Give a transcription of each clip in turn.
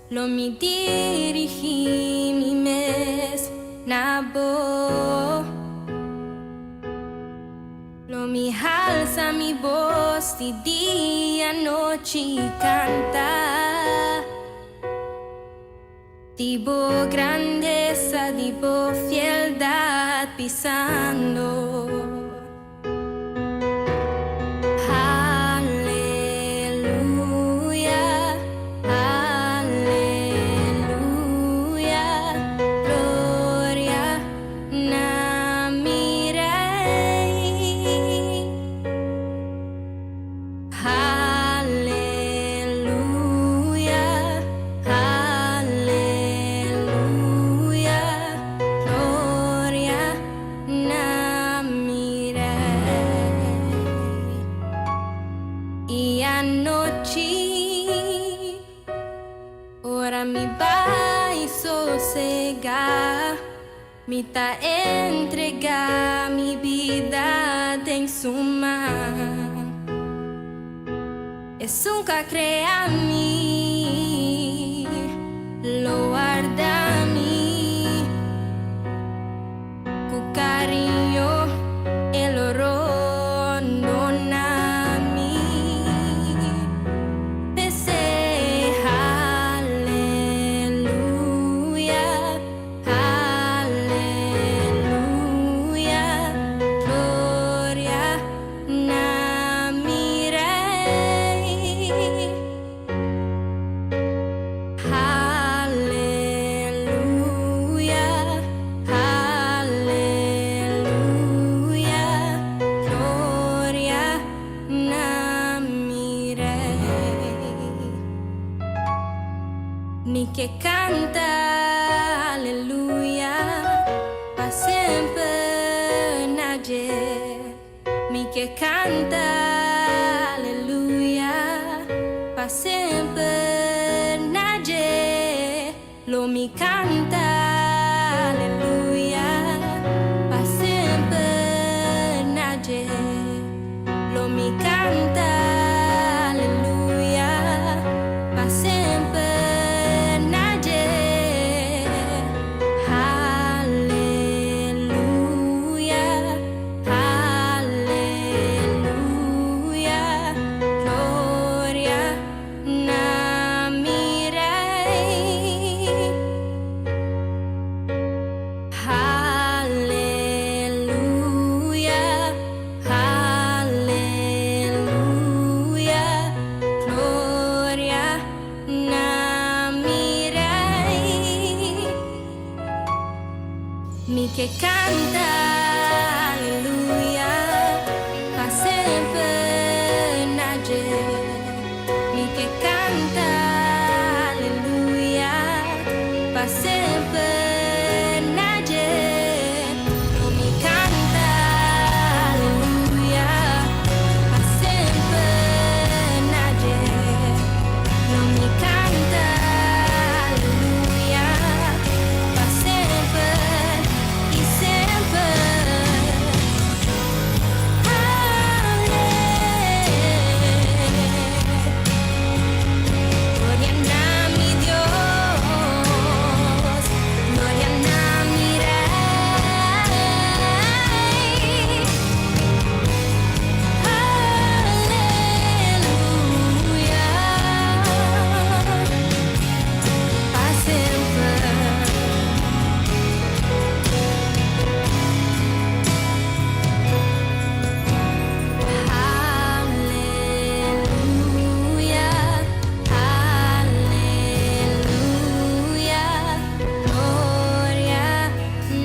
Lo mi dirigí mi mes na bo. Lo mi halsa mi bos di dia, nochi kanta di bo grandesa, di bo fieldat, bisando: Aleluya, aleluya, gloria na mi Rei. Aleluya, aleluya, gloria na mi Rei. I anochi, ora mi bai sosegá, mi ta entregá mi bida den su man. Esun ku a krea mi, lo warda mi. Ku kariño, e lo rondoná mi. P'esei, aleluya, aleluya, gloria na mi Rei. Aleluya, aleluya, gloria na mi Rei. Mi ke kanta aleluya pa semper na dje. Mi ke kanta aleluya pa semper na dje. Lo mi kanta aleluya pa semper na dje. Lo mi kanta aleluya pa semper na dje. Aleluya, aleluya, gloria na mi Rei. Aleluya, aleluya, gloria na mi Rei. Mi ke kanta aleluya pa semper na dje. Mi ke kanta aleluya pa semper na dje. Lo mi kanta aleluya pa semper na dje. Lo mi kanta aleluya pa semper i semper. Ale. Gloria na mi Dios, gloria na mi Rei. Aleluya, pa semper. Aleluya, aleluya, gloria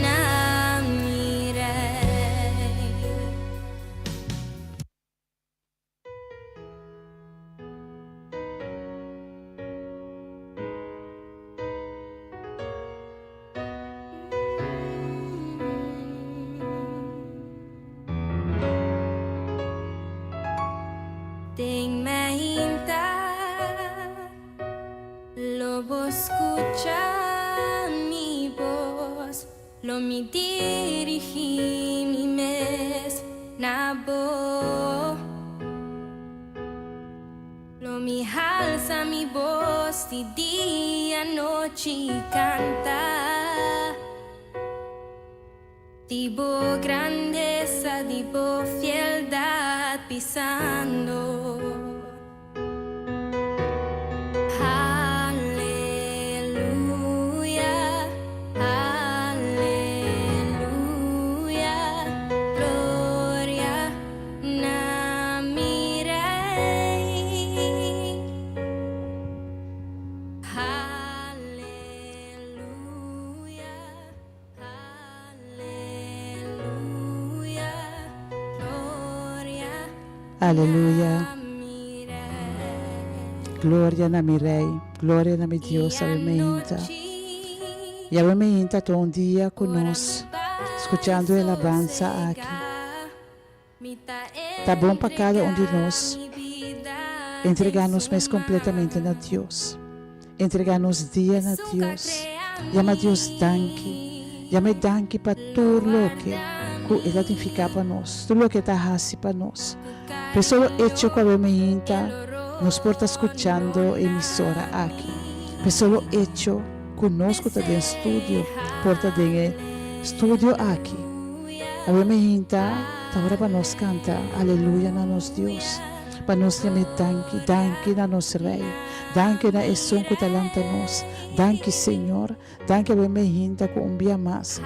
na mi Rei. Den mainta, lo bo skucha mi bos, lo mi dirigí mi mes na bo. Lo mi halsa mi bos di dia nochi kanta di bo grandesa, di bo fieldat bisando. Aleluya, aleluya, gloria na mi Rei. Aleluya, aleluya, gloria. Aleluya. Gloria na mi Rey, gloria na mi Dios awe meinta. Y awe meinta ta un dia cu nos scuchando e alabanza aki. Ta bon pa cada un di nos entrega nos mes completamente na Dios. Entrega nos dia na Dios. Yama Dios danki. Yam'e danki pa tur loke ku e ta nifiká pa nos, tur loke e ta hasi pa nos. P'e solo echo ku awe meinta nos por ta skuchando e emisora aki. P'e solo echo ku nos ku ta den studio por ta den e studio aki. Awe meinta ta ora pa nos kanta aleluya na nos Dios. Pa nos yam'e danki, danki na nos Rei, danki na esun ku ta lanta nos, danki Señor, danki awe mehinta ku un bia mas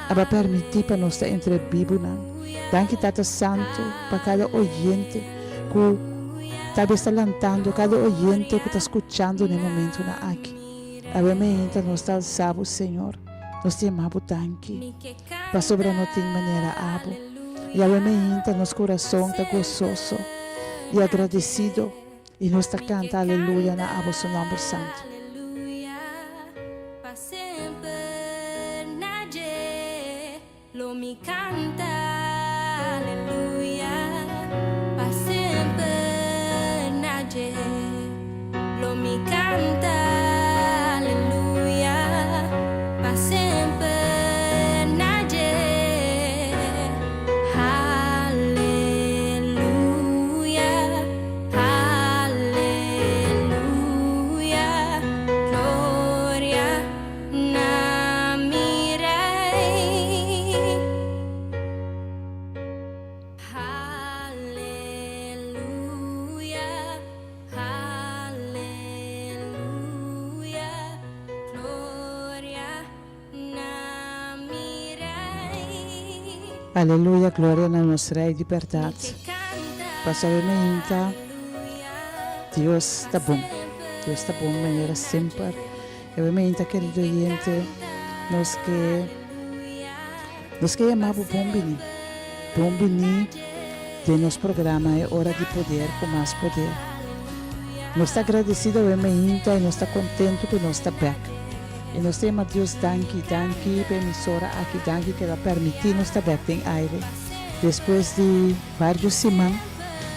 a ba permití pa nos ta entre bibunan. Danki Tata Santu pa kada oyente ku talbes ta lantando, kada oyente ku ta skuchando na e momentunan aki. Awe mehinta nos ta alsa bo Señor, nos ta yama bo danki pasobra no tin manera abo. I awe meinta nos kurason ta gososo i agradesido i nos ta kanta aleluya na abo su nòmber santu. Aleluya gloria na nos Rey di berdad. Pasobra mi hinta Dios ta bon. Dios ta bon manera semper. Ewe mi hinta kerido oyente nos ke nos ke yama bo bon bini. Bon bini den nos programa E Ora di Poder ku Mas Poder. Nos ta agradecido awe meinta y nos ta contento cu nos ta bek. Y nos ta yama Dios danki, danki pa e emisora aki, danki cu el a permiti nos ta bek den aire despues di varios siman.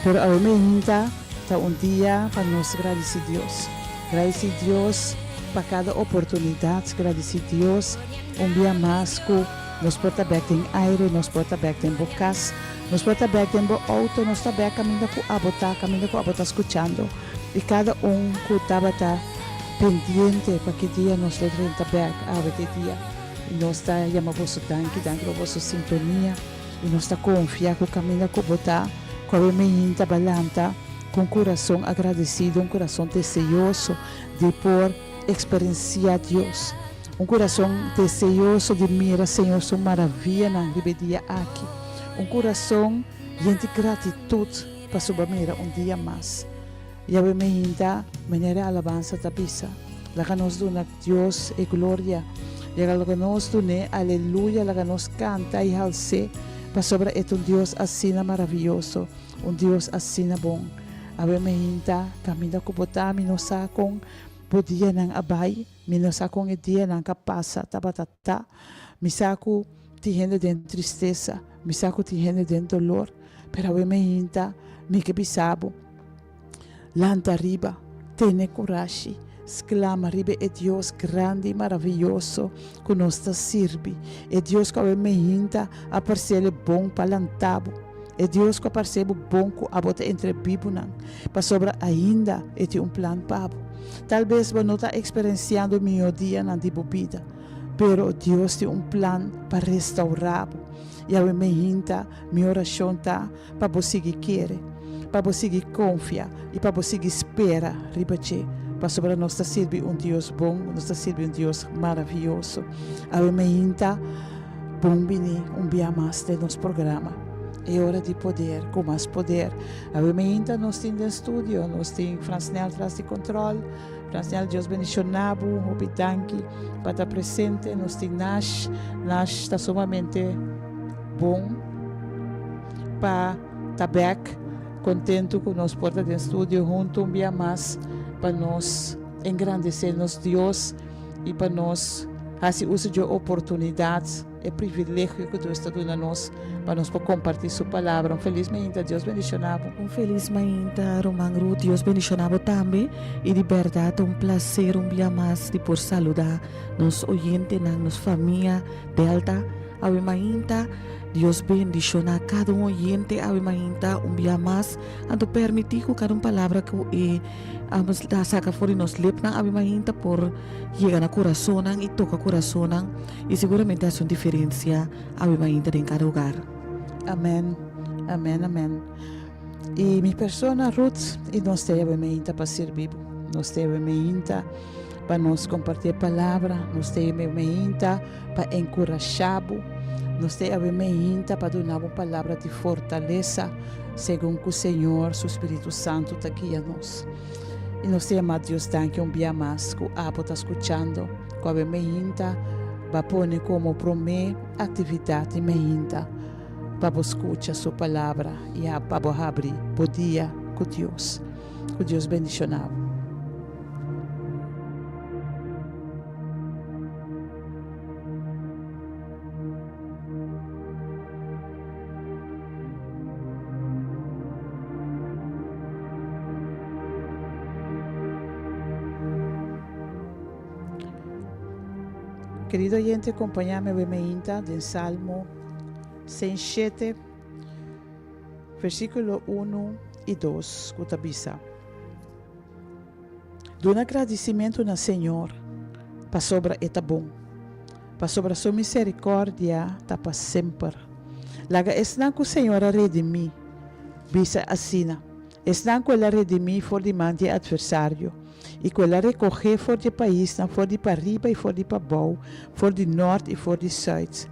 Pero awe meinta ta un dia pa nos gradici Dios. Gradici Dios pa cada oportunidad, gradici Dios un bia mas cu. Nos por ta bek den aire, nos por ta bek den bo kas, nos por ta bek den bo outo, nos ta bek kaminda ku abo ta, kaminda ku abo ta skuchando. I kada un ku tabata pendiente pa ki dia nos lo drenta bek, awe t'e dia. I nos ta yama boso danki, danki pa boso sintonia. I nos ta konfia ku kaminda ku bo ta, ku awe meinta ba lanta ku un kurason agradesido, un kurason deseoso di por eksperensiá Dios. Un kurason deseoso di mira Señor su maravianan riba e dia aki. Un kurason yen di gratitut pasobra mira un dia mas. Yahweh meinta manera e alabansa ta bisa, Laga nos duna Dios e gloria. Laga nos dun'é aleluya, laga nos kanta i hals'é, pasobra e ta un Dios asina maravioso, un Dios asina bon. Awe meinta, kaminda ku bo ta, mi no sa kon bo dianan a bai. Mi no sa kon e dianan ka pasa tabata ta. Mi sa ku tin hende den tristesa, mi sa ku tin hende den dolor, pero awe meinta mi ke bisa bo, Lanta riba, tene kurashi, sklama riba e Dios grandi i maraviyoso ku nos ta sirbi, e Dios ku awe meinta a parsel e bon pa lanta bo. E Dios ku a parse bo bon ku abo ta entre bibunan, pasobra ainda e tin un plan pa bo. Tal bes bo no ta eksperensiando mihó dianan di bo bida, pero Dios tin un plan pa restaurá bo. I awe mehinta mi orashon ta pa bo sigui kere, pa bo sigui konfia i pa bo sigui spera riba dje, pasobra nos ta sirbi un Dios bon, nos ta sirbi un Dios maravioso. Awe meinta, bon bini un bia mas den nos programa, E Ora di Poder ku Mas Poder. Awe meinta nos tin den studio, nos tin Fransnel tras di control. Fransnel, Dios bendiciona bo, hopi danki pa ta presente. Nos tin Nash, Nash ta sumamente bon pa ta bek, kontentu ku nos por ta den studio huntu un bia mas pa nos engrandesé nos Dios i pa nos hasi uso dje oportunidat, e privilegio ku Dios ta duna nos pa nos por kompartí su palabra. Un felis mainta, Dios bendishoná bo. Un felis mainta, ruman Ruth, Dios bendishoná bo tambe i di bèrdat ta un plaser un bia mas di por saludá nos oyentenan, nos famia Delta. Awe mainta, Dios bendiciona cada un oyente awe mainta un bia mas. Anto permiti cu cada un palabra cu e ta saca for di nos lipnan awe mainta por yega na corazonnan y toca corazonnan y seguramente haci un diferencia awe mainta den cada hogar. Amen, amen, amen. Y mi persona Ruth y nos te awe mainta pa sirbi bo. Nos te awe mainta pa nos comparti e palabra, nos te awe mainta pa enkurashá bo. Nos ta awe meinta pa duna bo un palabra di fortalesa segun ku Señor su Spiritu Santu ta guia nos. I nos ta yama Dios danki un bia mas ku abo ta skuchando, ku awe meinta bo a pone komo promé aktividat di meinta pa bo skucha su palabra i pa bo habri bo dia ku Dios. Ku Dios bendishoná bo. Kerido oyente, kompañá mi awe meinta den Salmo 107, versíkulo 1 i 2, ku ta bisa. Duna gradisimentu na Señor, pasobra E ta bon, pasobra Su miserikòrdia ta pa semper. Laga esnan ku Señor a redimí bisa asina, esnan ku El a redimí for di man di e atversario, i ku El a rekohé for di e paisnan, for di pariba i for di pabou, for di nòrt i for di sùit.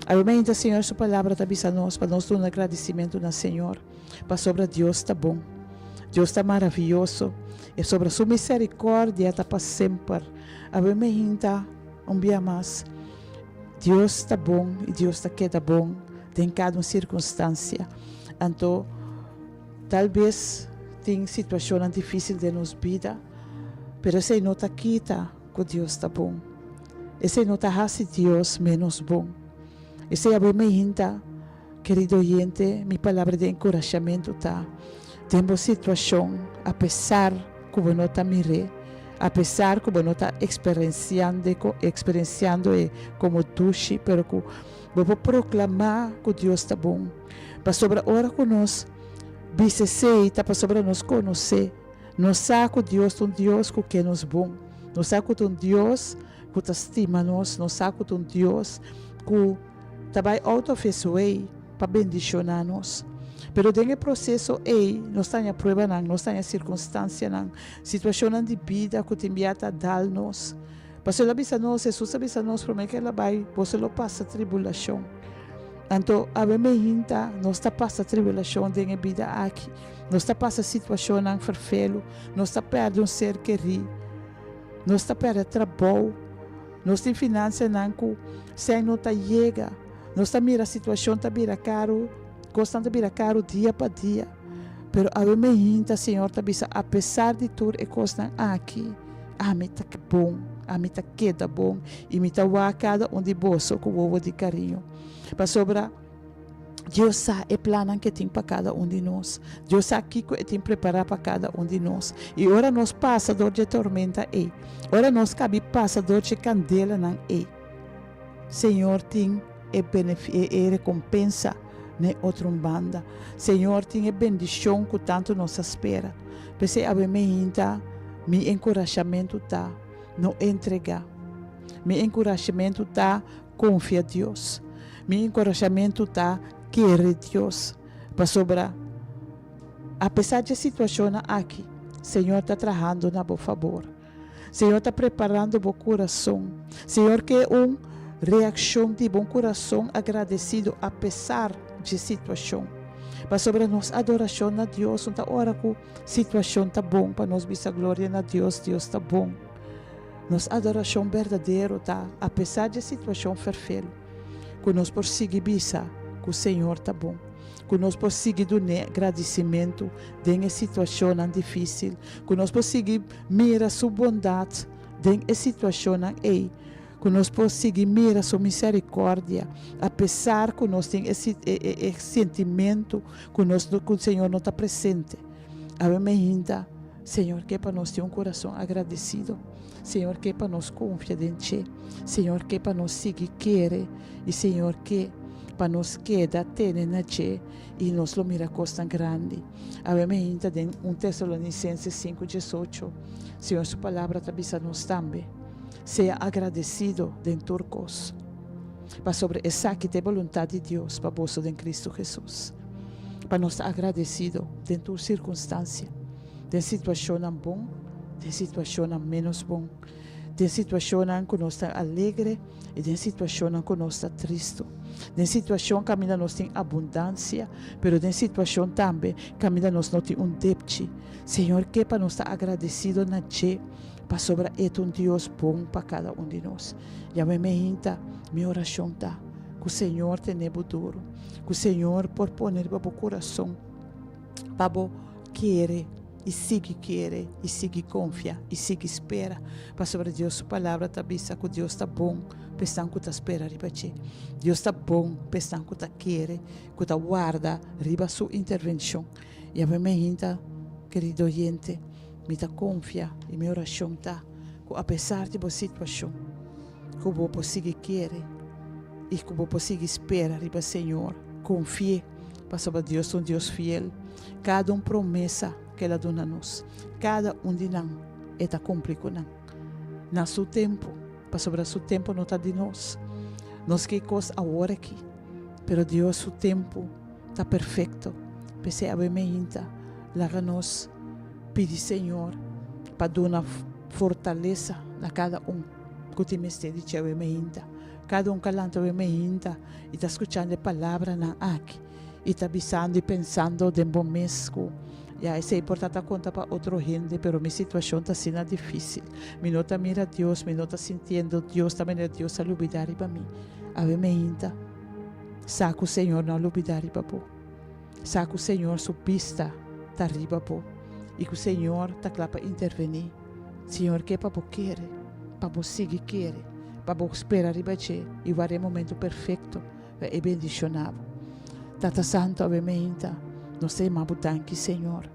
Awe mainta Señor Su Palabra ta bisa nos pa nos duna gradisimentu na Señor. Pasobra Dios ta bon. Dios ta maravioso. E sobra su misericordia ta pa semper. Awe me hinta un bia mas. Dios ta bon y Dios ta keda bon den cada un circunstancia. Anto tal bes tin situacionnan dificil den nos bida, pero esey no ta kita cu Dios ta bon. Esey no ta haci Dios menos bon. Esey awe me hinta. Kerido oyente, mi palabra di enkurashamentu ta, Den bo situashon, apesar ku bo no ta mir'é, apesar ku bo no ta eksperensiando e komo dushi, pero ku bo por proklamá ku Dios ta bon. Pasobra ora ku nos bisa esei ta pasobra nos konosé, nos sa ku Dios ta un Dios ku ke nos bon, nos sa ku ta un Dios ku ta stima nos, nos sa ku ta un Dios ku. ta bai out of his way pa bendiciona nos. Pero den e proceso ey nos ta haña pruebanan, nos ta haña circunstancianan, situacionnan di bida cu tin bia ta dal nos. Pasobra el a bisa nos, Jesus a bisa nos prome cu el a bai, boso lo pasa tribulacion. Anto awe meinta nos ta pasa tribulacion den e bida aki. Nos ta pasa situacionnan ferfelu, nos ta perde un ser keri, nos ta perde trabou. Nos tin finansianan ku sèn no ta yega. Nos ta mira situashon ta bira karu, kosnan ta bira karu dia pa dia. Pero awe meinta Señor ta bisa, apesar di tur e kosnan aki, ami ta bon, ami ta keda bon i mi ta wak kada un di boso ku wowo di kariño. Pasobra. Dios sa e plannan ku e tin pa kada un di nos. Dios sa kiko e tin prepará pa kada un di nos. I ora nos pasa dor dje tormenta ei, ora nos kabi pasa dor dje kandelanan ei, Señor tin e e rekompensa. n'e otro un banda. Señor tin e bendishon ku tantu nos a spera. P'esei awe meinta mi enkurashamentu ta, no entregá. Mi enkurashamentu ta, konfia Dios. Mi enkurashamentu ta, kere Dios. Pasobra apesar dje situashonnan aki, Señor ta trahando na bo fabor. Señor ta preparando bo kurason. Señor ke un reakshon di bo, un kurason agradesido apesar dje situashon. Pasobra nos adorashon na Dios no ta ora ku situashon ta bon pa nos bisa gloria na Dios, Dios ta bon. Nos adorashon berdadero ta apesar dje situashon ferfelu, ku nos por sigui bisa ku Señor ta bon, ku nos por sigui dun'é gradisimentu den e situashonnan difísil, ku nos por sigui mira su bondat den e situashonnan ei, ku nos por sigui mira su miserikòrdia apesar ku nos tin e e sentimentu ku nos ku Señor no ta presente. Awe meinta, Señor ke pa nos tin un kurason agradesido. Señor ke pa nos konfia den dje. Señor ke pa nos sigui kere i Señor ke pa nos keda tene na dje i nos lo mira kosnan grandi. Awe meinta den un Tesalonicenses sinku diesocho, Señor su palabra ta bisa nos tambe, Sea agradesido den tur kos, pasobra esaki ta e boluntat di Dios pa boso den Cristo Jesus. Pa nos ta agradesido den tur sirkunstansia, den situashonnan bon, den situashonnan ménos bon, den situashonnan ku nos ta alegre i den situashonnan ku nos ta tristu, den situashon kaminda nos tin abundansia, pero den situashon tambe kaminda nos no tin un depchi. Señor ke pa nos ta agradesido na dje pasobra e ta un Dios bon pa kada un di nos. Yahweh me hinta, mi orashon ta ku Señor tene bo duru, ku Señor por pone riba bo kurason pa bo kere i sigui kere i sigui konfia i sigui spera, pasobra Dios su palabra ta bisa ku Dios ta bon pa esnan ku ta spera riba dje. Dios ta bon pa esnan ku ta kere, ku ta warda riba su intervenshon. I awe mi hinta, kerido oyente, mi ta konfia i mi orashon ta ku apesar di bo situashon, ku bo por sigui kere i ku bo por sigui spera riba Señor. Konfi'é, pasobra Dios ta un Dios fiel. Kada un promesa ku el a duna nos, kada un di nan e ta kumpli ku nan na su tempu, pasobra su tempu no ta di nos. Nos ke kos awor aki, pero Dios su tempu ta perfekto. P'esei awe meinta laga nos pidi Señor pa duna fortalesa na kada un ku tin mester di dje awe meinta. Kada un ku a lanta awe meinta i ta skuchando e palabranan aki i ta bisando i pensando den bo mes ku, Ya, esei por ta ta konta pa otro hende, pero mi situashon ta asina difísil. Mi no ta mira Dios, mi no ta sintiendo Dios, ta manera Dios a lubidá riba mi. Awe meinta, sa ku Señor no a lubidá riba bo. Sa ku Señor su bista ta riba bo i ku Señor ta kla pa intervení. Señor ke pa bo kere, pa bo sigui kere, pa bo spera riba dje i wara e momento perfekto pa e bendishoná bo. Tata Santu, awe meinta nos ta yama bo danki, Señor.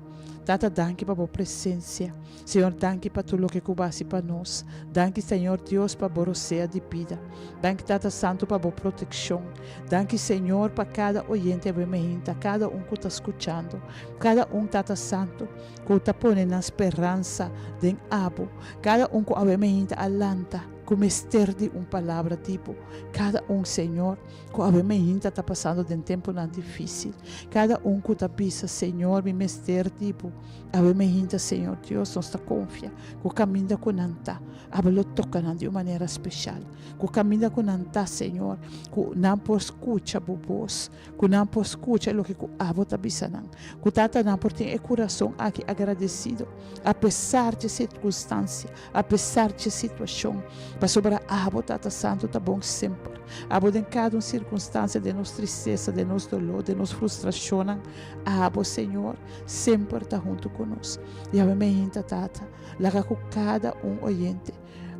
Tata, danki pa bo presensia. Señor, danki pa tur loke ku bo hasi pa nos. Danki, Señor Dios, pa bo rosea di bida. Danki, Tata Santu, pa bo protekshon. Danki, Señor, pa kada oyente awe meinta, kada un ku ta skuchando, kada un, Tata Santu, ku ta pone nan speransa den abo, kada un ku awe meinta a lanta ku mester di un palabra di bo, kada un, Señor, ku awe meinta ta pasando den tempunan difísil, kada un ku ta bisa, Señor, mi mester di bo. Awe mi hinta, Señor Dios, nos ta konfia ku kaminda ku nan ta, abo lo toka nan di un manera speshal. Ku kaminda ku nan ta, Señor, ku nan por skucha bo bos, ku nan por skucha loke ku abo ta bisa nan. Ku Tata nan por tin e kurason aki agradesido, apesar dje sirkunstansia, apesar dje situashon, pasobra abo, Tata Santu, ta bon semper. Abo den kada un sirkunstansia, den nos tristesa, den nos doló, den nos frustrashonnan, abo, Señor, semper ta huntu ku nos. Yahweh mi hinta Tata, laga ku kada un oyente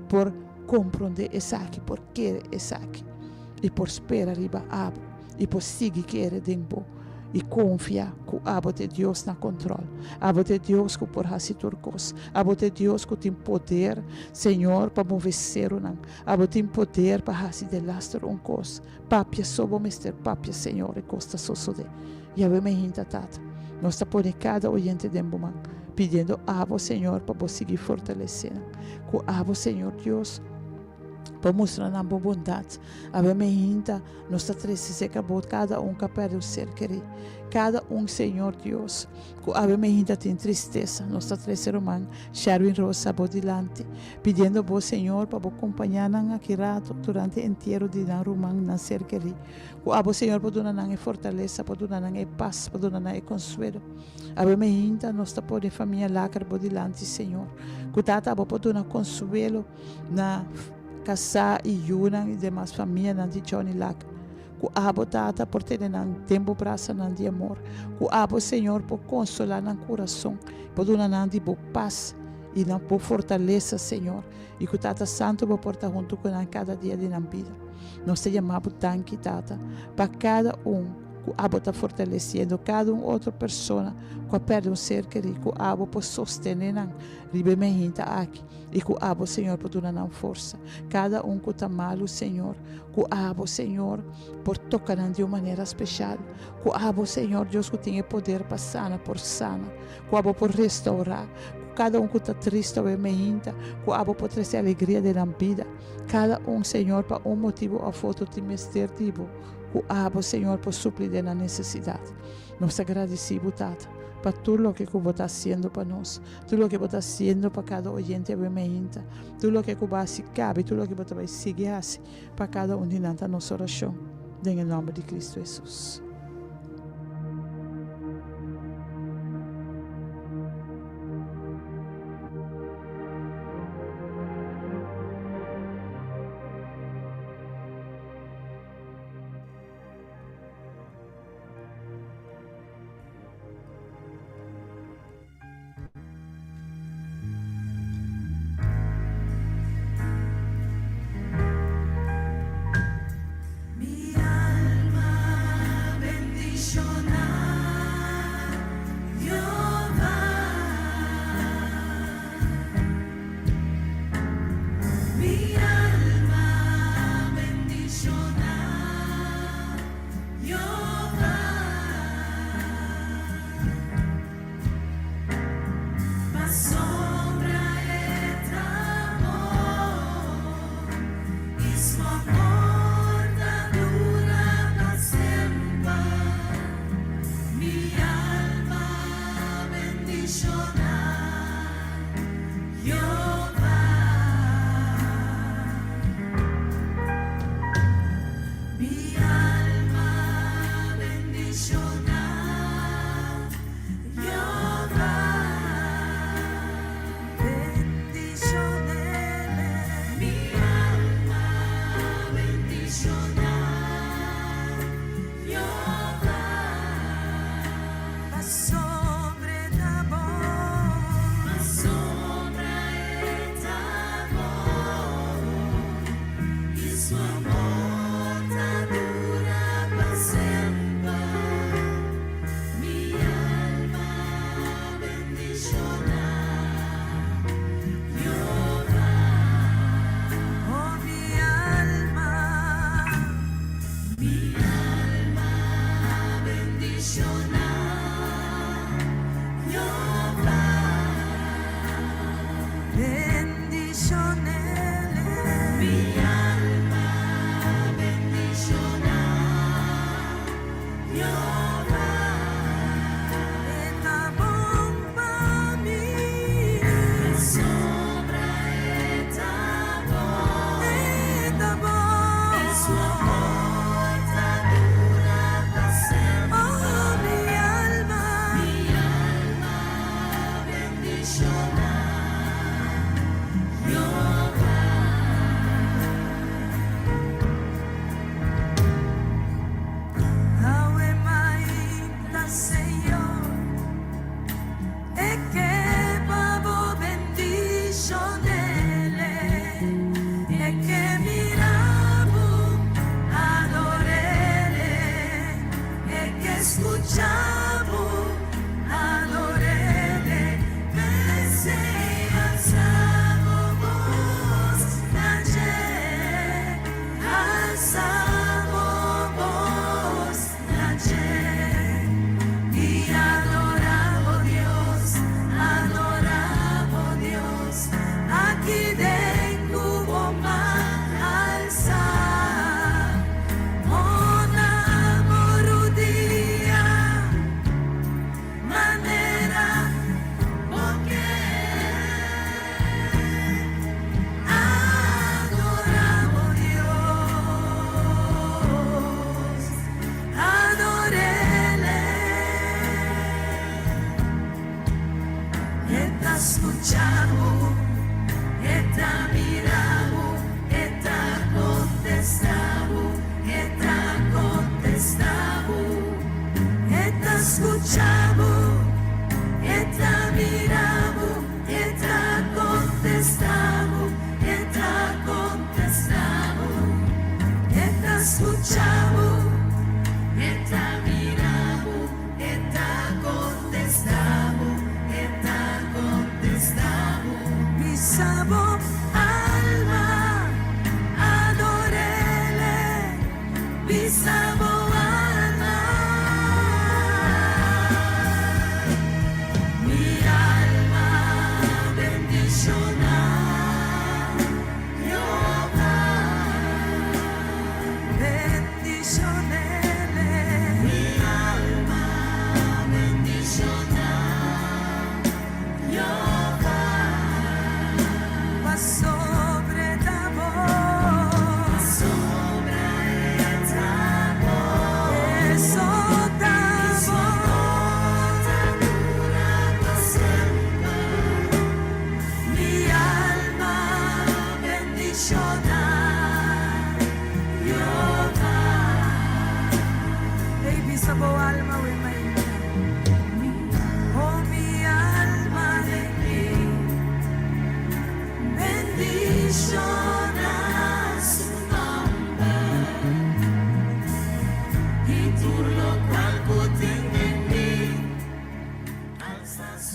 por komprondé esaki, por kere esaki i por spera riba abo i por sigui kere den bo. i konfia ku abo ta e Dios na kontròl. Abo ta e Dios ku por hasi tur kos. Abo ta e Dios ku tin poder, Señor, pa move serunan. Abo tin poder pa hasi delaster un kos. Papia so bo mester papia, Señor, e kos ta sosodé. Yahweh mi hinta Tata, nos ta pone kada oyente den bo man, pidiendo abo, Señor, pa bo sigui fortalesé nan. Ku abo, Señor Dios, pa mustra nan bo bondat. Awe mi hinta, nos ta trese serka bo kada un ku a pèrdè un ser kerí. Kada un, Señor Dios, ku awe mi hinta tin tristesa, nos ta trese ruman Sherwin Rosa bo dilanti, pidiendo bo, Señor, pa bo kompañá nan aki rato durante entiero di nan ruman, nan ser kerí. Ku abo, Señor, por duna nan e fortalesa, por duna nan e pas, por duna nan e konsuelo. Awe mainta nos ta pone famia Laker bo dilanti, Señor. Ku Tata abo por duna konsuelo na kasá i yunan i demas famianan di Johnny Laker. Ku abo, Tata, por tene nan den bo brasanan di amor. Ku abo, Señor, por konsolá nan kurason, por duna nan di bo pas i nan bo fortalesa, Señor. I ku Tata Santu bo por ta huntu ku nan kada dia di nan bida. Nos ta yama bo danki, Tata, pa kada un ku abo ta fortalesiendo, kada un otro persona ku a pèrdè un ser kerí, ku abo por sostené nan riba e mehinta aki i ku abo, Señor, por duna nan forsa. Kada un ku ta malu, Señor, ku abo, Señor, por toka nan di un manera speshal. Ku abo, Señor Dios, ku tin e poder pa sana, por sana. Ku abo por restourá. Ku kada un ku ta triste awe meinta, ku abo por trese alegria den nan bida. Kada un, Señor, pa un motibu òf otro tin mester di bo. Ku abo, Señor, por supli den nan nesesidat. Nos ta gradisí bo, Tata, pa tur loke ku bo ta hasiendo pa nos, tur loke bo ta hasiendo pa kada oyente awe meinta, tur loke ku bo a hasi kabi, tur loke bo ta bai sigui hasi pa kada un di nan ta nos orashon, den e nòmber di Kristu Hesus. Mi alma.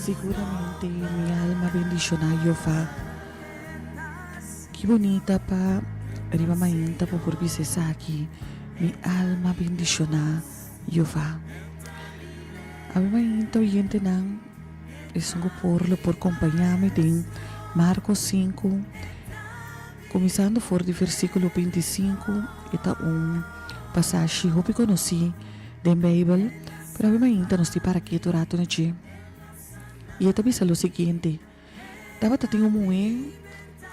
Siguramente mi alma bendiciona Jehová. Ki bunita pa riba mainta bo por bisa esaki, Mi alma bendiciona Jehová. Awe mainta oyentenan esun ku por lo por kompañá mi den Marko sinku, kuminsando for di versíkulo bintisinku. E ta un pasashi hopi konosí den Beibel, pero awe mainta nos tin para ketu ratu na dje. I e ta bisa lo siguiente, Tabata tin un muhé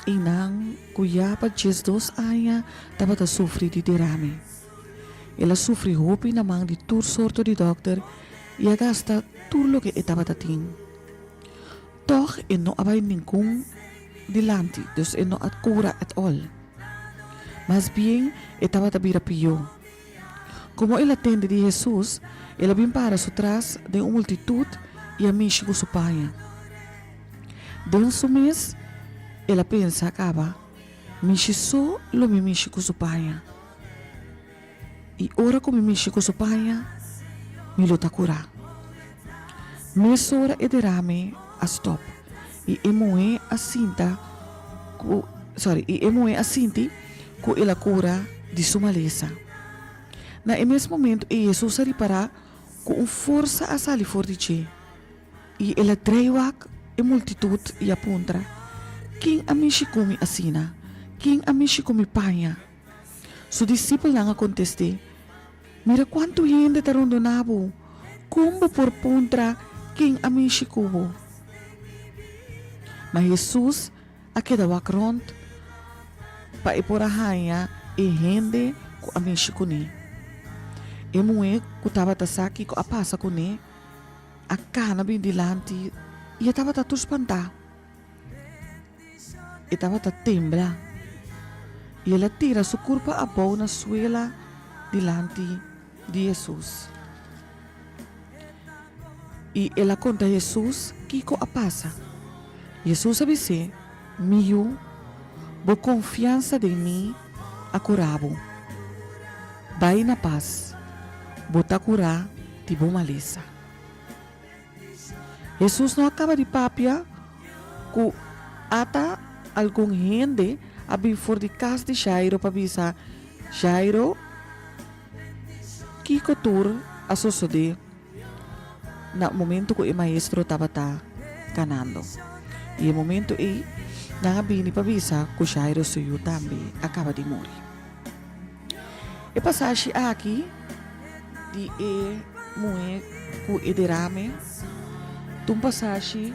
einan ku ya pa diesdos aña tabata sufri di derame. El a sufri hopi na man di tur sorto di dòkter i a gasta tur loke e tabata tin. Tòg e no a bai ningun dilanti, dus e no a kura at all. Mas bien e tabata bira pió. Komo el a tende di Hesus, el a bin para su tras den un multitut i a mishi ku su paña. Den su mes el a pensa kaba, Mishi so lo mi mishi ku su paña. I ora ku mi mishi ku su paña, mi lo ta kurá. Mesora e derame a stòp i e muhé a sinta ku, sorry, i e muhé a sinti ku el a kura di su malesa. Na e mes momentu ei Hesus a ripará ku un forsa a sali for di dje, i el a drei wak e multitut i a puntra, Ken a mishi ku mi asina? Ken a mishi ku mi paña? Su disipelnan a kontest'é, Mira kuantu hende ta rondoná bo! Kon bo por puntra ken a mishi ku bo? Ma Hesus a keda wak rònt pa e por a haña e hende ku a mishi kuné. E muhé ku tabata sa kiko a pasa kuné a kana bin dilanti i e tabata tur spantá. E tabata tembla i el a tira su kurpa abou na suela dilanti di Hesus. I el a konta Hesus kiko a pasa. Hesus a bis'é, Mi yu, bo konfiansa den mi a kura bo. Bai na pas, bo ta kurá di bo malesa. Hesus no a kaba di papia ku ata algun hende a bin for di kas di Jairo pa bisa Jairo kiko tur a sosodé na momento ku e maestro tabata kanando. I e momento ei nan a bini pa bisa ku Jairo su yu tambe a kaba di muri. E pasashi aki di e muhé ku e derame ta un pasashi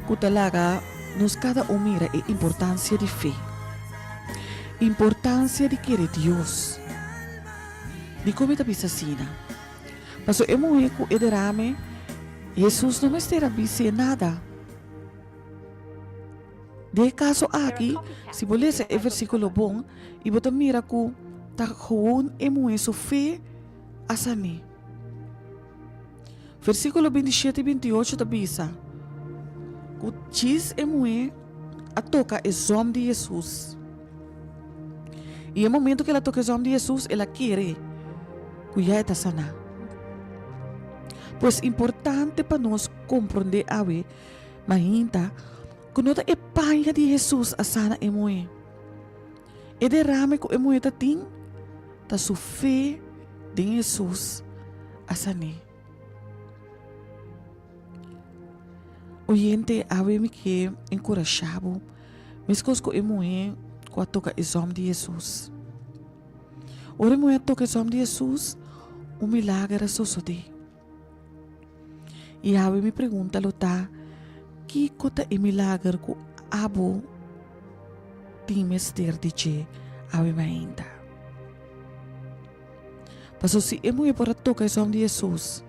ku ta laga nos kada un mira e importansia di fe, importansia di kere Dios. Dikon mi ta bisa asina? Pasobra e muhé ku e derame, Hesus no mester a bis'é nada. Den e kaso aki, si bo lesa e versíkulo bon i bo ta mira ku ta gewoon e muhé su fe a san'é. Versíkulo bintishete i bintiocho ta bisa ku djis e muhé a toka e zòm di Hesus. I e momento ku el a toka e zòm di Hesus, el a kere ku ya e ta saná. Pues importante pa nos komprondé awe Mainta ku no ta e paña di Hesus a sana e muhé. E derame ku e muhé ta tin ta su fe den Hesus a san'é. Oyente, awe mi ke enkurashá bo meskos ku e muhé ku a toka e zòm di Hesus. Ora e muhé a toka e zòm di Hesus, un milager a sosodé. I awe mi pregunta lo ta, Kiko ta e milager ku abo tin mester di dje awe mainta? Pasobra si e muhé por a toka e sòm di Hesus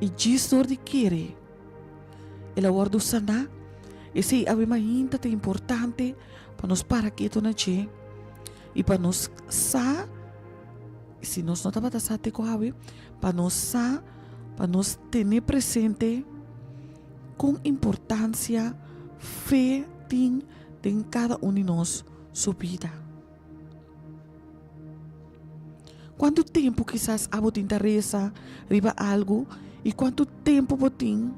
i djis dor di kere el a wòrdu saná, esei awe mainta ta importante pa. pa nos para ketu na dje i pa nos sa, si nos no tabata sa te ku awe, pa nos sa, pa nos tene presente kon importansia fe tin den kada un di nos su bida. Kuantu tempu kisas abo tin ta resa riba algu i kuantu tempu bo tin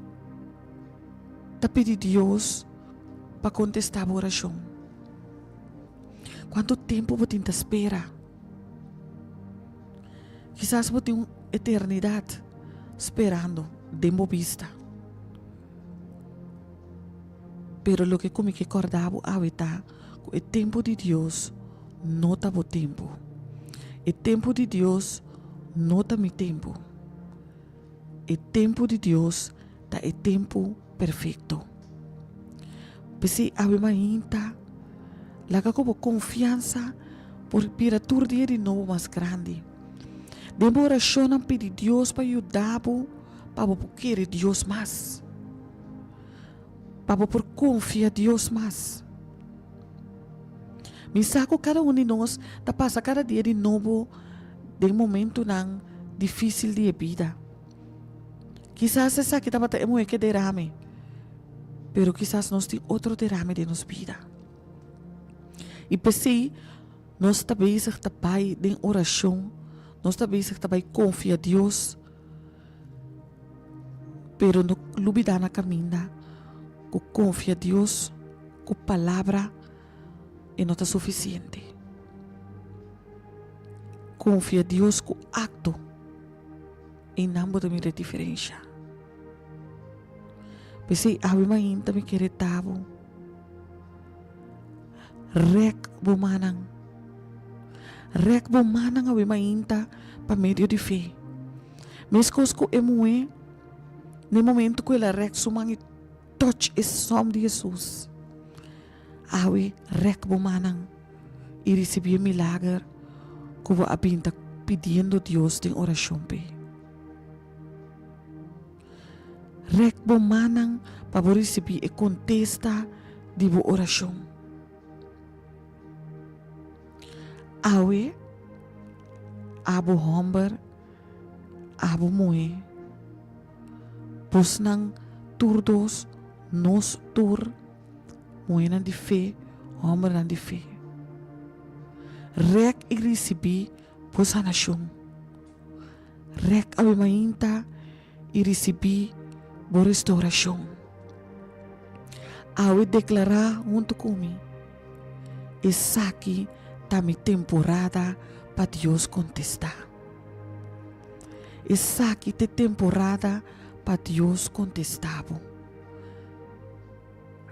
ta pidi Dios pa kontestá bo orashon? Kuantu tempu bo tin ta spera? Kisas bo tin un eternidat sperando den bo bista. Pero loke ku mi ke kòrda bo awe ta ku e tempu di Dios no ta bo tempu. E tempu di Dios no ta mi tempu. E tempu di Dios ta e tempu perfekto. P'esei awe mainta laga ku bo konfiansa por bira tur dia di nobo mas grandi. Den bo orashonnan pidi Dios pa yuda bo pa bo por kere Dios mas. Pa bo por konfia Dios mas. Mi sa ku kada un di nos ta pasa kada dia di nobo den momentunan difísil di e bida. Kisas esaki tabata e muhé ke derame, pero kisas nos tin otro derame den nos bida. I p'esei nos ta bezig ta bai den orashon, nos ta bezig ta bai konfia Dios. Pero no lubida na caminda cu confia Dios cu palabra e no ta suficiente. Confia Dios cu acto, einan bo ta mira e diferencia. P'esei awe mainta mi kere ta bo, rek bo mannan. Rek bo mannan awe mainta pa medio di fe. Meskos ku e muhé, na e momentu ku el a rèk su man i tòch e sòm di Hesus, awe rèk bo mannan i risibí e milager ku bo a bin ta pidiendo Dios den orashon p'e. Rèk bo mannan pa bo risibí e kontesta di bo orashon. Awe, abo hòmber, abo muhé, bosnan tur dos, nos tur, muhénan di fe, hòmbernan di fe, rèk i risibí bo sanashon. Rèk awe mainta i risibí bo restourashon. Awe deklará huntu ku mi, Esaki ta mi temporada pa Dios kontestá. Esaki ta e temporada pa Dios kontestá bo.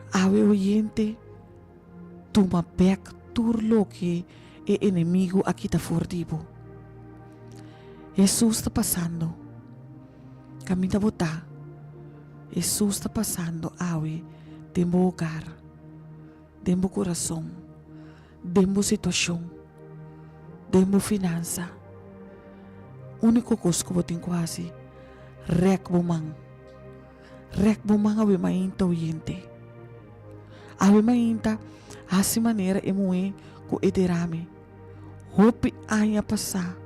Awe oyente, tuma bèk tur loke e enemigu a kita for di bo. Hesus ta pasando. Kaminda bo ta, Hesus ta pasando awe den bo hogar, den bo kurason, den bo situashon, den bo finansa. Úniko kos ku bo tin ku hasi, rèk bo man. Rèk bo man awe mainta oyente. Awe mainta hasi manera e muhé ku e derame. Hopi aña pasá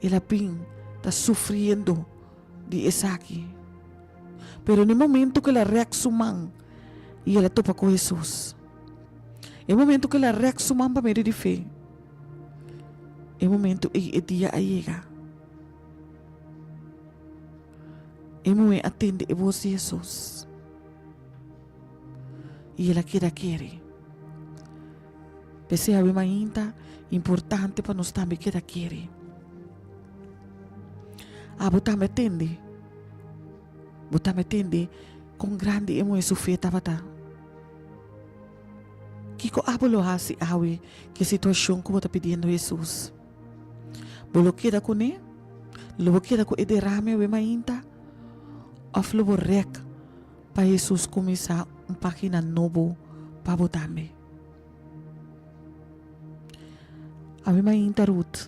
el a bin ta sufriendo di esaki. Pero na e momento ku el a rèk su man i el a topa ku Hesus, e momento ku el a rèk su man pa medio di fe, e momento ei e dia a yega. E muhé a tende e bos di Hesus i el a keda kere. P'esei awe mainta importante pa nos tambe keda kere. Abo tambe a tende, bo tambe a tende kon grandi e muhé su fe tabata. Kiko abo lo hasi awe ku e situashon ku bo ta pidiendo Hesus? Bo lo keda kuné? Lo bo keda ku e derame awe mainta? Òf lo bo rèk pa Hesus kuminsá un página nobo pa bo tambe? Awe mainta Ruth,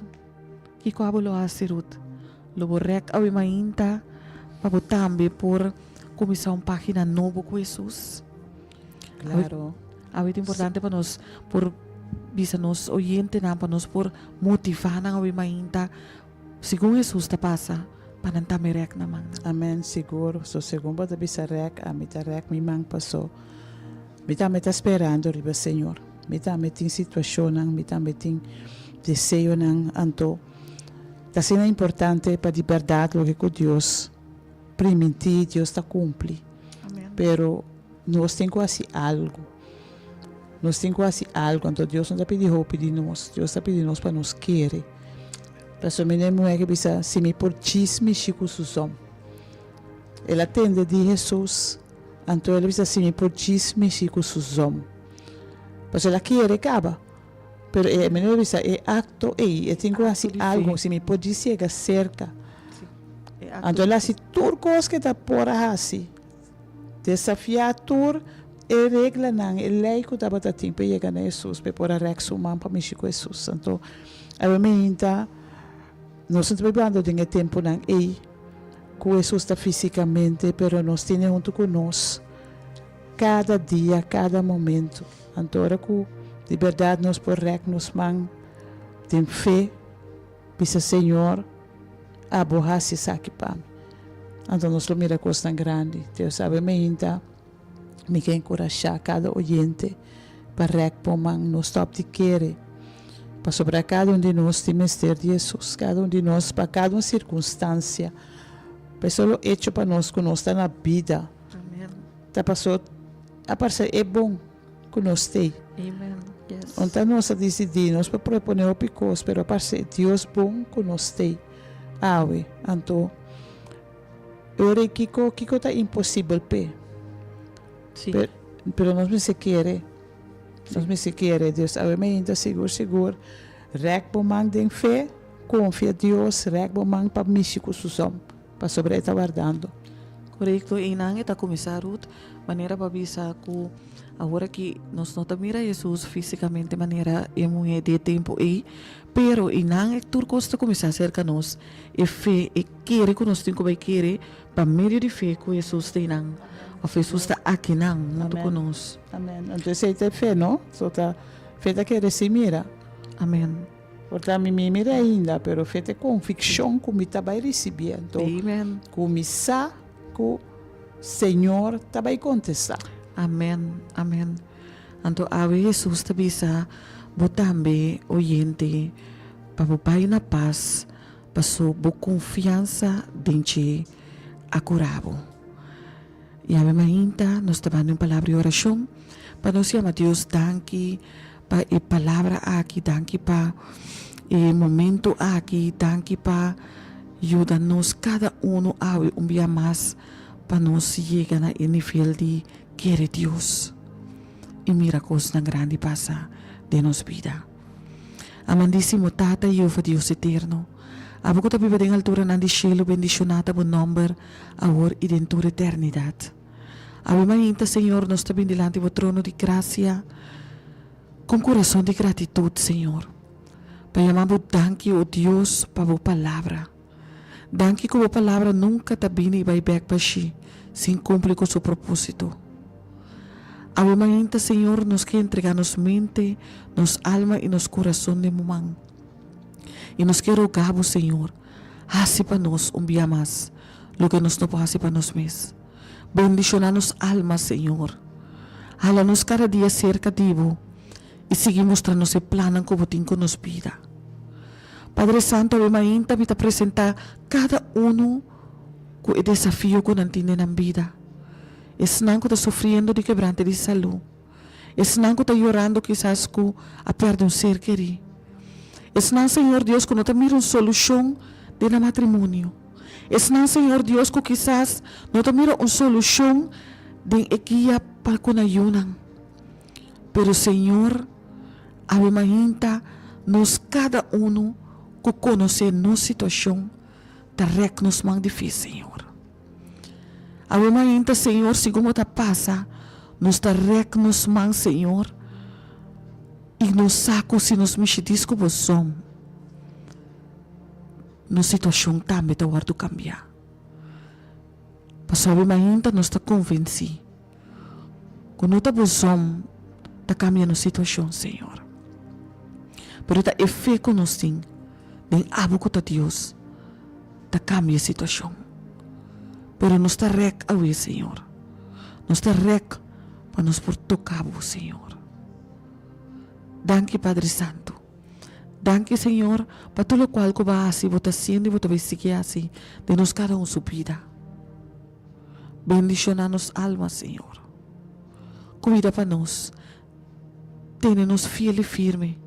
kiko abo lo hasi Ruth? Lo bo rèk awe mainta pa bo tambe por kuminsá un página nobo ku Hesus? Claro. Awe ta importante pa nos por bisa nos oyentenan, pa nos por motivá nan awe mainta, segun Hesus ta pasa, pa nan tambe rèk nan mannan. Amen, sigur. So segun bo ta bisa rèk, ami ta rèk mi man paso mi tambe ta sperando riba Señor. Mi tambe tin situashonnan, mi tambe tin deseonan, anto ta asina importante pa di bèrdat loke ku Dios primintí, Dios ta kumpli. Pero nos tin ku hasi algu. Nos tin ku hasi algu. Anto Dios no ta pidi hopi di nos. Dios ta pidi nos pa nos kere. Pasobra mi na e muhé ke bisa, Si mi por djis mishi ku su zòm. El a tende di Hesus, anto el a bisa, Si mi por djis mishi ku su zòm. Pasobra el a kere kaba. Pero e mi no bisa e acto ey, e tin cu haci algo, si mi por djis yega cerca. Anto el haci tur cos cu e ta por a haci, desafia tur e reglanan, e ley cu tabata tin pa e yega na Hesus, pa e por a rek su man pa mishi cu Hesus. Anto awe mainta nos no ta bibando den e temponan ey cu Hesus ta fisicamente, pero nos tene hunto cu nos cada dia, cada momento. Anto ora ku di bèrdat nos por rèk nos man den fe, bisa, Señor, abo hasi esaki pa mi. Anto nos lo mira kosnan grandi. Dios sabe meinta, mi ke enkurashá kada oyente pa rèk bo man. No stòp di kere, pasobra kada un di nos tin mester di Hesus. Kada un di nos, pa kada un sirkunstansia, pa e solo echo pa nos ku nos ta na bida, ta paso. A parse e bon ku nos t'ei. Onta nos a disidí, nos por proponé hopi kos, pero a parse Dios bon ku nos t'ei awe. Anto, e ora ei kiko, kiko ta imposibel p'e? Pero, pero nos mester kere, nos mester kere Dios. Awe mainta sigur sigur rèk bo man den fe, konfia Dios, rèk bo man pa mishi ku su zòm. Pasobra e ta wardando. Korekto, einan e ta kuminsá Ruth, manera bo a bisa ku awor aki nos no ta mira Hesus físikamente manera e muhé di e tempu ei, pero einan e tur kos ta kuminsá serka nos, e fe, e kere ku nos tin ku bai kere pa medio di fe ku Hesus ta einan, òf Hesus ta akinan huntu ku nos. Amen. Anto esei ta e fe, no? So ta fe ta kere sin mira. Amen. Por ta mi mi mira ainda, pero fe ta e konvikshon ku mi ta bai risibí. Anto ku mi sa ku Señor ta bai kontestá. Amen, amen. Anto awe Hesus ta bisa bo tambe, oyente, pa bo bai na pas, paso bo konfiansa den dje a kura bo. I awe mainta nos ta banda un palabra di orashon pa nos yama Dios danki pa e palabra aki, danki pa e momento aki, danki pa yuda nos kada uno awe un bia mas pa nos yega na e nivel di kere Dios i mira kosnan grandi pasa den nos bida. Amandísimo Tata Jehova Dios eterno, abo ku ta biba den alturanan di shelu bendishoná ta bo nòmber awor i den tur eternidat. Awe mainta, Señor, nos ta bin dilanti bo trono di grasia ku un kurason di gratitut, Señor, pa yama bo danki, o Dios, pa bo palabra. Danki ku bo palabra nunka ta bini i bai bèk bashí sin kumpli ku su propósito. Awe mainta, Señor, nos ke entregá nos mente, nos alma i nos kurason den bo man. I nos ke roga bo, Señor, hasi pa nos un bia mas loke nos no por hasi pa nos mes. Bendishoná nos alma, Señor. Hala nos kada dia serka di bo i sigui mustra nos e plannan ku bo tin ku nos bida. Padre Santo, awe mainta mi ta presentá kada unu ku e desafio ku nan tin den nan bida. Esnan ku ta sufriendo di kebrante di salú. Esnan ku ta yorando kisas ku a pèrdè un ser kerí. Esnan, Señor Dios, ku no ta mira un solushon den nan matrimonio. Esnan, Señor Dios, ku kisas no ta mira un solushon den e guia pa ku nan yunan. Pero, Señor, awe mainta nos kada unu ku konosé nos situashon ta rèk nos man di fe, Señor. Awe mainta, Señor, segun bo ta pasa, nos ta rèk nos man, Señor, i nos sa ku si nos mishi dis ku bo zon, nos situashon tambe ta wòrdu kambiá. Pasobra awe mainta nos ta konvensí ku no ta bo zon. ta kambia nos situashon, Señor. Pero ta e fe ku nos tin den abo ku ta Dios ta kambia e situashon. Pero nos ta rèk awe, Señor. Nos ta rèk pa nos por toka bo, Señor. Danki, Padre Santu. Danki, Señor, pa tur lokual ku bo a hasi, bo ta hasiendo i bo ta bai sigui hasi den nos kada un su bida. Bendishoná nos alma, Señor. Kuida pa nos. Tene nos fiel i firme.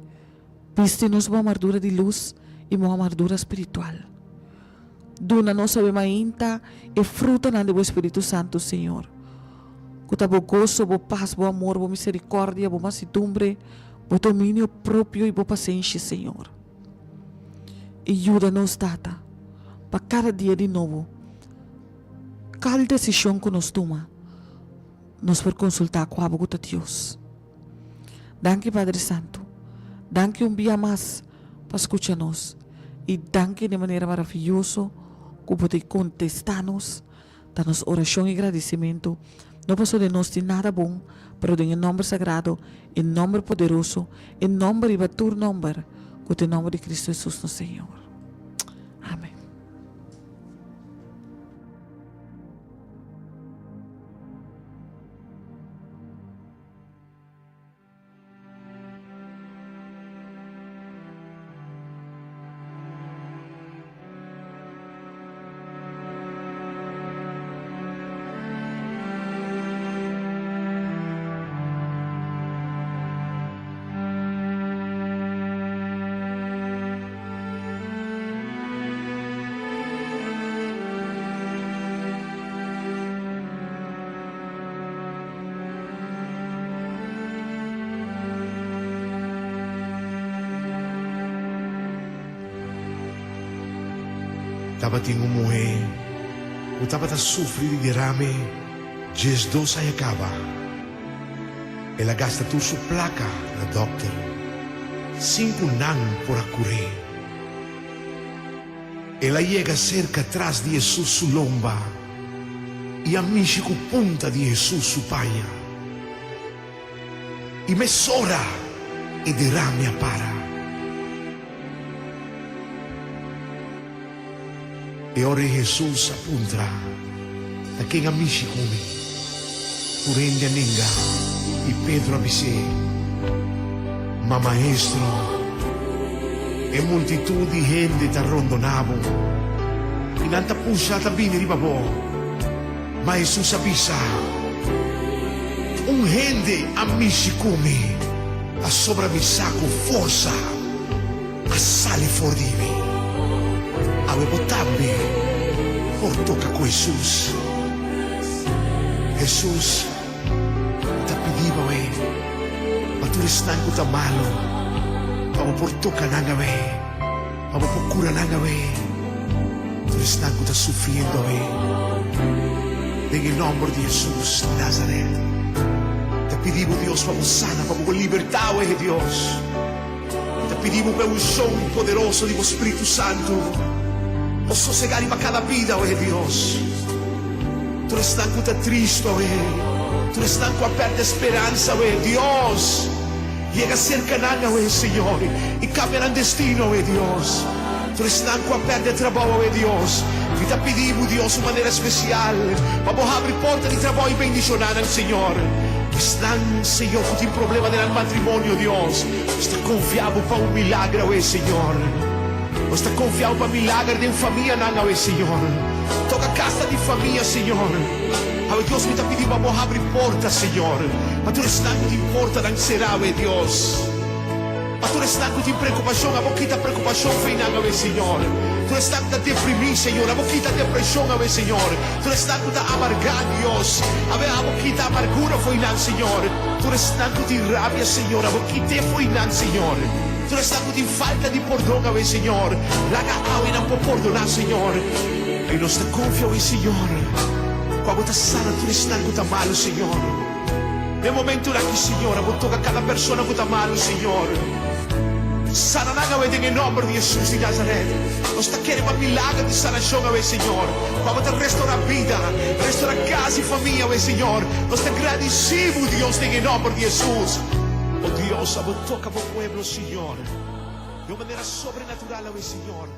Bisti nos bo amardura di lus i bo amardura spiritual. Duna nos awe mainta e frutanan di bo Spiritu Santu, Señor, ku ta bo goso, bo pas, bo amor, bo miserikòrdia, bo masidumbre, bo dominio propio i bo pasenshi, Señor. I yuda nos, Tata, pa kada dia di nobo, kal desishon ku nos tuma, nos por konsultá ku abo ku ta Dios. Danki Padre Santu. Danki un bia mas pa skucha nos i danki di manera maraviyoso ku bo ta kontestá nos. Ta nos orashon i gradisimentu, no pasobra den nos tin nada bon, pero den e nòmber sagrado, e nòmber poderoso, e nòmber riba tur nòmber, ku ta e nòmber di Kristu Hesus nos Señor. Amen. Tabatin un muhé ku tabata sufri di derame diesdos aña kaba. El a gasta tur su plaka na dòkter sin ku nan por a kur'é. El a yega serka tras di Hesus su lomba i a mishi ku punta di Hesus su paña. I mesora e derame a para. E ora ei Hesus a puntra, Ta ken a mishi ku mi? Tur hende a nenga i Pedro a bis'é, Ma Maestro, e multitut di hende ta rondoná bo i nan ta pusha ta bini riba bo. Ma Hesus a bisa, Un hende a mishi ku mi, pasobra mi sa ku forsa a sali for di mi. Awe bo tambe por toka ku Hesus. Hesus ta pidi bo awe pa tur esnan ku ta malu, pa bo por toka nan awe, pa bo por kura nan awe, tur esnan ku ta sufriendo awe. Den e nòmber di Hesus di Nazaret, ta pidi bo Dios pa bo sana, pa bo libertá awe, Dios. Mi ta pidi bo pa e unshon poderoso di bo Spiritu Santu por sosegá riba kada bida, oe Dios. Tur esnan ku ta tristu, oe, tur esnan ku a pèrdè speransa, oe Dios, yega serka nan, oe Señor, i kambia nan destino, oe Dios. Tur esnan ku a pèrdè trabou, oe Dios, mi ta pidi bo, Dios, un manera spesial pa bo habri porta di trabou i bendishoná nan, Señor. Esnan, Señor, ku tin problema den nan matrimonio, Dios, Nos ta konfia Bo pa un milager awe, Señor. Nos ta konfia Bo pa milager den famianan awe, Señor. Toka kasa di famia, Señor. Awe, Dios, mi ta pidi pa Bo habri porta, Señor, pa tur esnan ku tin portanan será awe, Dios. Pa tur esnan ku tin preokupashon, abo kita preokupashon fei nan awe, Señor. Tur esnan ku ta deprimí, Señor, abo kita depreshon awe, Señor. Tur esnan ku ta amargá, Dios, awe abo kita amargura fo'i nan, Señor. Tur esnan ku tin rabia, Señor, abo kit'é fo'i nan, Señor. Tur esnan ku tin falta di pordon awe, Señor, laga awe nan por pordoná, Señor. I nos ta konfia awe, Señor, ku abo ta sana tur esnan ku ta malu, Señor. Den momentunan aki, Señor, abo toka kada persona ku ta malu, Señor. Sana nan awe den e nòmber di Hesus di Nazaret. Nos ta kere pa milager di sanashon awe, Señor. Ku abo ta restorá bida, restorá kas i famia awe, Señor. Nos ta gradisí Bo, Dios, den e nòmber di Hesus. Dios, abo toca bo pueblo, Señor. Di un manera sobrenatural awe, Señor.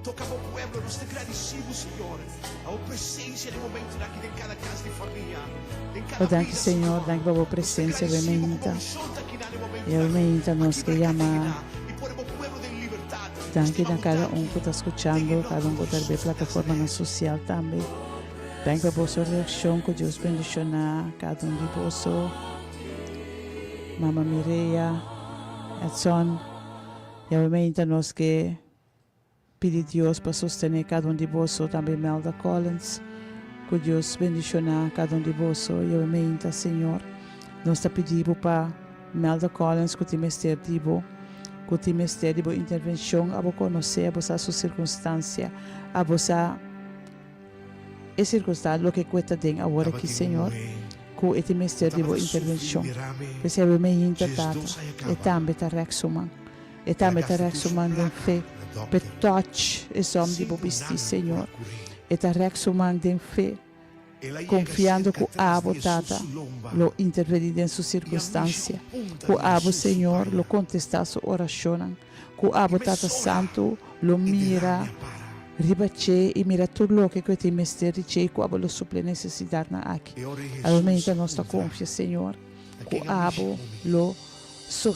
Toca bo pueblo, nos ta gradicibo, Señor, pa bo presencia den momentonan aki den cada cas di famia, den Oh, cada danki bida, Señor, Señor. danki pa bo Nos ta presencia awe gradicibo cu bo mainta. unción ta akinan den I awe momentonan mainta aki nos ke barca yama akinan i pone bo pueblo den libertad. Nos danki ta na yama bo kada un danki ku ta den e skuchando, kada nomber un di ku ta riba e Hesus di plataformanan Nazaret. sosial tambe. Danki pa boso reakshon, ku Dios bendishoná kada un di boso. Mama Mireya, Edson, i awe mainta nos ke pidi Dios pa sostené kada un di boso, tambe Melda Collins. Ku Dios bendishoná kada un di boso. I awe mainta, Señor, nos ta pidi Bo pa Melda Collins ku tin mester di Bo, ku tin mester di Bo intervenshon. Abo konosé, abo sa su sirkunstansia, abo sa e sirkunstansia, loke ku e ta den awor aki, Tabatin un Señor, muhé ku e tin ku mester di Bo tabata sufri di intervenshon. derame P'esei awe mainta, Tata, 12 aña e kaba. tambe ta rèk su man. E El a tambe ta gasta rèk tur su su man den plaka fe na p'e dòkter, touch e zòm di sin Bo ku bistí, nan por a Señor. kur'é. E ta rèk su man den fe, El a yega konfiando serka ku tras Abo, di Hesus Tata, su lomba lo intervení den su i a mishi sirkunstansia, ku punta ku di Abo, Hesus su Señor, lo paña. kontestá su orashonnan, ku I Abo, Tata mesora Santu, lo e mira derame a para. riba dje i mira tur loke ku e tin mester di dje i ku Abo lo supli nesesidatnan aki. E ora Awe Hesus meinta a nos ta puntra, konfia, Señor, Na ku ken a mishi Abo ku mi? lo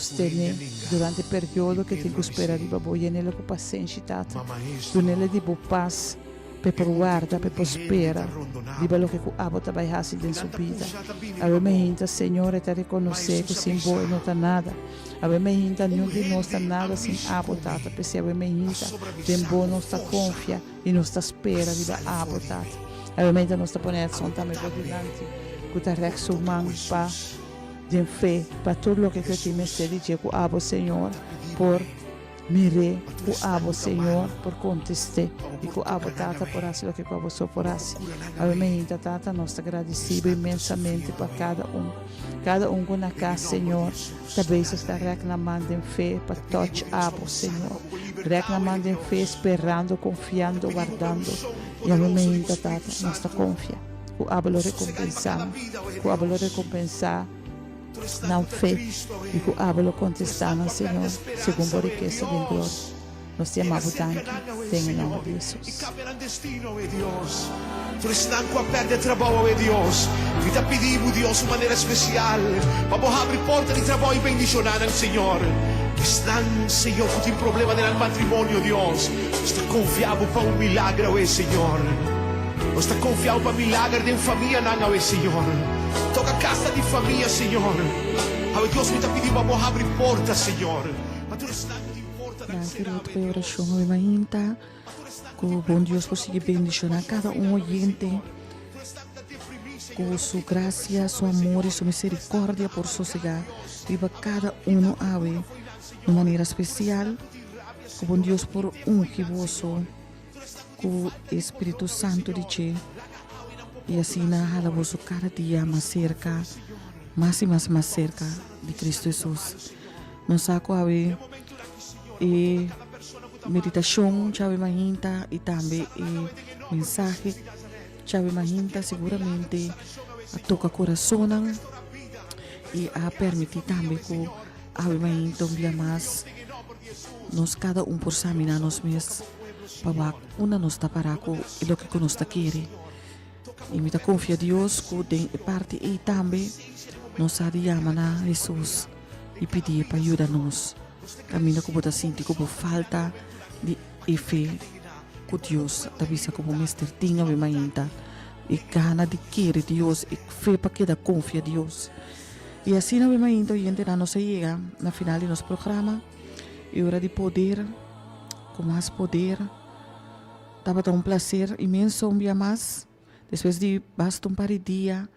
Tur sostené hende a nenga, durante e i periodo ku e tin Pedro ku a spera bis'é, riba Bo. Yen'el ku pasenshi, Tata. Ma Maestro, Dun'el di Bo pas p'e e por warda, multitud p'e di por hende spera ta rondoná riba bo, loke ku Abo ta bai hasi i den su nan ta bida. pusha ta bini Awe riba bo. meinta, Señor, e ta Ma rekonosé ku Hesus a sin Bo bisa, e no ta nada. Awe meinta, Un niun di nos ta hende a nada sin mishi Abo, ku Tata. mi, P'esei awe meinta, pasobra mi den sa Bo ku nos ta forsa konfia i nos ta a spera riba sali Abo, for di Tata. mi. Awe meinta nos ta pone Edson Abo tambe Bo tambe dilanti, ku ta rèk por su toka man ku pa Hesus. Den fe pa tur loke ku e tin Hesus mester di dje ku abo, Señor, ta pidi bo por e, mir'é, pa tur ku esnan abo, ku ta Señor, malu, por kontest'é, pa bo i por ku abo, toka nan Tata, por awe, hasi loke ku abo so pa por bo por hasi. kura nan Awe awe, meinta, Tata, nos ta gradisí bo esnan ku ta inmensamente sufriendo pa awe, kada un, kada un ku na den e kas, nòmber di Señor, Hesus ta di bezig ta Nazaret. rèk nan man den fe pa Ta pidi bo, tòch Dios, pa abo, bo sana, Señor. pa bo libertá Rèk nan awe, man den fe, Dios. sperando, Ta konfiando, pidi bo pa e wardando. unshon I awe poderoso di bo meinta, Spiritu Tata, nos ta Santu konfia ku abo lo sosegá riba rekompensá kada nan. bida awe, Ku abo lo Dios. rekompensá Tur esnan nan ku ta fe tristu awe, i ku abo lo tur kontestá esnan nan, ku a pèrdè Señor, segun speransa bo awe, rikesa den Dios, gloria. Nos ta yega yama bo serka danki nan awe, den e nòmber Señor, di i Hesus. kambia nan destino awe, Dios. Tur esnan ku a pèrdè trabou awe, Dios, mi ta pidi bo, Dios, un manera spesial pa bo habri porta di trabou i bendishoná nan, Señor. Esnan, Señor, ku tin problema den nan matrimonio, Dios, nos ta konfia bo pa un milagro awe, Señor. Nos ta konfia bo pa milager den famianan awe, Señor. Toka kasa di famia, Señor. Awe, Dios, mi ta pidi bo pa bo habri porta, Señor, pa tur esnan ku tin portanan Danki será Ruth awe, pa e Dios. orashon awe mainta. Pa tur esnan ku Ku tin bon Dios por preokupashon, sigui abo kita bendishoná preokupashon kada fin un awe, oyente Señor. Tur esnan ku ta deprimí, ku Señor, abo su kita grasia, depreshon su awe, amor i Señor. su Tur esnan ku ta miserikòrdia por amargá, sosegá Dios, riba abo kada kita unu awe amargura fo'i nan, di un Señor. manera Tur esnan spesial. ku tin rabia, Ku bon Señor, Dios abo por kit'é fo'i ungi nan, boso Señor. ku e Spiritu Santu di dje i asina hala boso kada dia mas serka, mas i mas mas serka di Kristu Hesus. Nos sa ku awe e meditashon djawe mainta i tambe e mensahe djawe mainta siguramente a toka kurasonnan i a permití tambe ku awe mainta un bia mas nos kada un por saminá nos mes. Pa wak unda nos ta pará ku e loke ku nos ta kere. I mi ta konfia Dios ku den e parti ei tambe nos sa di yama na Hesus i pidié pa yuda nos. Kaminda ku bo ta sinti ku bo falta di e fe ku Dios ta bisa ku bo mester tin awe mainta, e gana di kere Dios, e fe pa keda konfia Dios. I asina awe mainta oyentenan nos a yega na final di nos programa E ora di poder. Ku mas poder. Tabata un placer inmenso un bia mas, despues di basta un par di dia,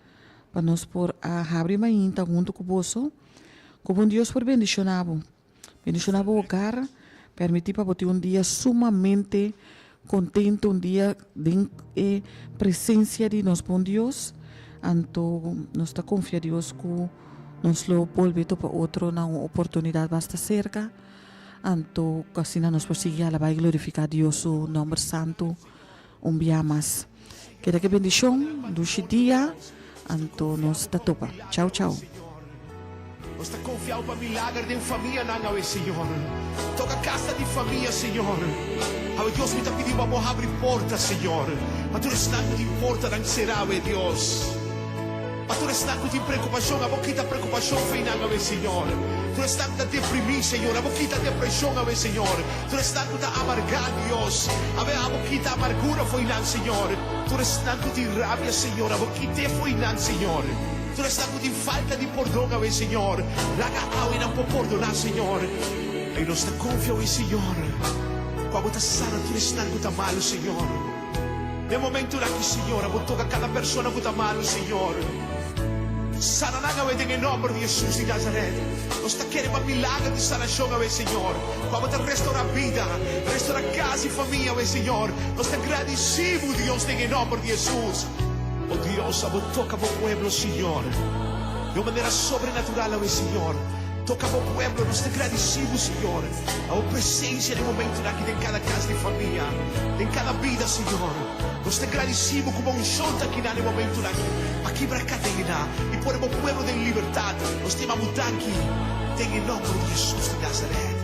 pa nos por a habri mainta hunto ku boso. Ku bon Dios por bendiciona bo, bendiciona bo hogar, permiti pa bo tin un dia sumamente contento, un dia den e presencia di nos bon Dios. Anto nos ta confia Dios ku nos lo bolbe topa otro na un oportunidad basta cerca. Anto ku asina nos por sigui alabá i glorifiká Dios su nòmber santu un bia mas. Keda ke bendishon, dushi dia, anto nos ta topa. Chau chau. Nos ta konfia bo pa milager den famianan awe, Señor. Toka kasa di famia, Señor. Awe, Dios, mi ta pidi bo pa bo habri porta, Señor, pa tur esnan ku tin portanan será awe, Dios. Pa tur esnan ku tin preokupashon, abo kita preokupashon fei nan awe, Señor. Tur esnan ku ta deprimí, Señor, abo kita depreshon awe, Señor. Tur esnan ku ta amargá, Dios, awe abo kita amargura fo'i nan, Señor. Tur esnan ku tin rabia, Señor, abo kit'é fo'i nan, Señor. Tur esnan ku tin falta di pordon awe, Señor, laga awe nan por pordoná, Señor. I nos ta konfia awe, Señor, ku abo ta sana tur esnan ku ta malu, Señor. Den momentunan aki, Señor, abo toka kada persona ku ta malu, Señor. Sana nan awe den e nòmber di Hesus di Nazaret. Nos ta kere pa milager di sanashon awe, Señor, ku abo ta restorá bida, restorá kas i famia awe, Señor. Nos ta gradisí bo, Dios, den e nòmber di Hesus. O Dios, abo toka bo pueblo, Señor, di un manera sobrenatural awe, Señor. Toka bo pueblo. Nos ta gradisí bo, Señor, pa bo presensia den momentunan aki den kada kas di famia, den kada bida, Señor. Nos ta gradisí bo ku bo unshon ta akinan den momentunan aki pa kibra kadena i pone bo pueblo den libertat. Nos ta yama bo danki den e nòmber di Hesus di Nazaret.